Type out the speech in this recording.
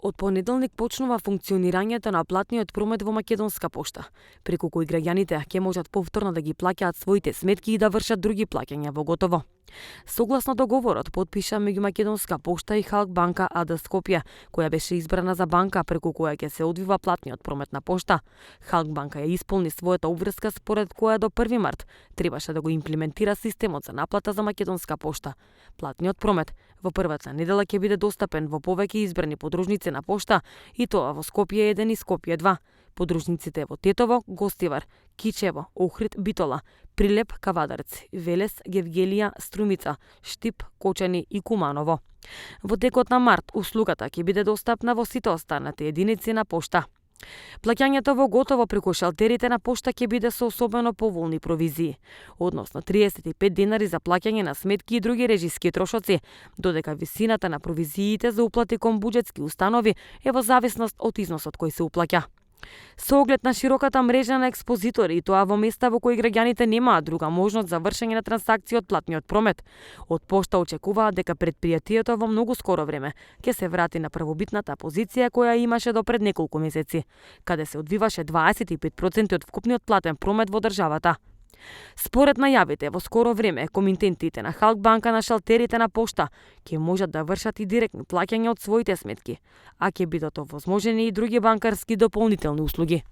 Од понеделник почнува функционирањето на платниот промет во Македонска пошта, преку кој граѓаните ќе можат повторно да ги плаќаат своите сметки и да вршат други плаќања во готово. Согласно договорот подпиша меѓу Македонска пошта и Халк банка АД Скопје, која беше избрана за банка преку која ќе се одвива платниот промет на пошта. Халк банка ја исполни својата обврска според која до 1 март требаше да го имплементира системот за наплата за Македонска пошта. Платниот промет во првата недела ќе биде достапен во повеќе избрани подружници на пошта, и тоа во Скопје 1 и Скопје 2. Подружниците во Тетово, Гостивар, Кичево, Охрид, Битола, Прилеп, Кавадарци, Велес, Гевгелија, Струмица, Штип, Кочани и Куманово. Во текот на март услугата ќе биде достапна во сите останати единици на пошта. Плаќањето во готово преку шалтерите на пошта ќе биде со особено поволни провизии, односно 35 денари за плаќање на сметки и други режиски трошоци, додека висината на провизиите за уплати кон буџетски установи е во зависност од износот кој се уплаќа. Со оглед на широката мрежа на експозитори и тоа во места во кои граѓаните немаат друга можност за вршење на трансакции од платниот промет, од пошта очекуваат дека предпријатието во многу скоро време ќе се врати на првобитната позиција која имаше до пред неколку месеци, каде се одвиваше 25% од вкупниот платен промет во државата. Според најавите, во скоро време комитентите на Халк банка на шалтерите на пошта ќе можат да вршат и директни плаќања од своите сметки, а ќе бидат овозможени и други банкарски дополнителни услуги.